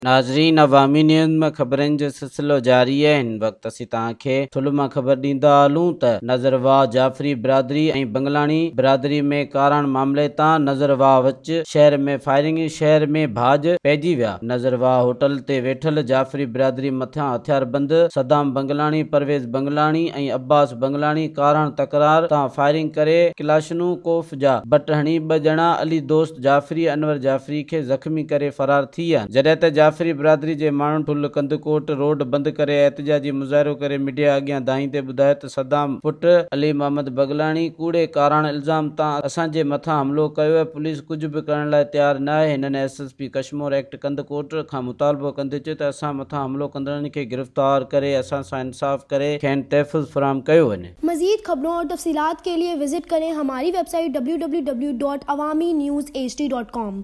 ناظرين عوامي نيوز ۾ خبرن جو سلسلو جاري آهي هن وقت اسين توهان کي ٺل مان خبر ڏيندا هلون ته نظر واهه جعفري برادري ۽ بنگلاڻي برادري ۾ ڪاراڻ معاملي تان نظر واهه وچ شهر ۾ فائرنگ شهر ۾ ڀاڄ پئجي ويا نظر واهه هوٽل تي ويٺل جعفري برادري مٿان هٿياربند صدام بنگلاڻي پرويز بنگلاڻي ۽ عباس بنگلاڻي ڪاراڻ تڪرار تان فائرنگ ڪري ڪلاشنو ڪوف جا بٽ هڻي ٻه ڄڻا علي دوست جعفري انور جعفري کي زخمي ڪري فرار ٿي ويا. جڏهن ته جعفري برادري جي ماڻهن ٺل ڪنڌڪوٽ روڊ بند ڪري احتجاجي مظاهرو ڪري ميڊيا اڳيان دانهيندي ٻڌايو ته صدام پٽ علي محمد بغلاڻي ڪوڙي ڪاراڻ الزام تان اسان جي مٿان حملو ڪيو ۽ پوليس ڪجهه به ڪرڻ لاء تيار ناهي هنن S S P Kashmore act Kandhkot کان مطالبو ڪندي چيو ته اسان مٿان حملو ڪندڙن کي گرفتار ڪري اسان سان انصاف ڪري کين تحفظ فراهم ڪيو وڃي. मजीद खबरों और तफसीलात के लिए विजिट करें हमारी वेबसाइट www.awamiNewsHD.com।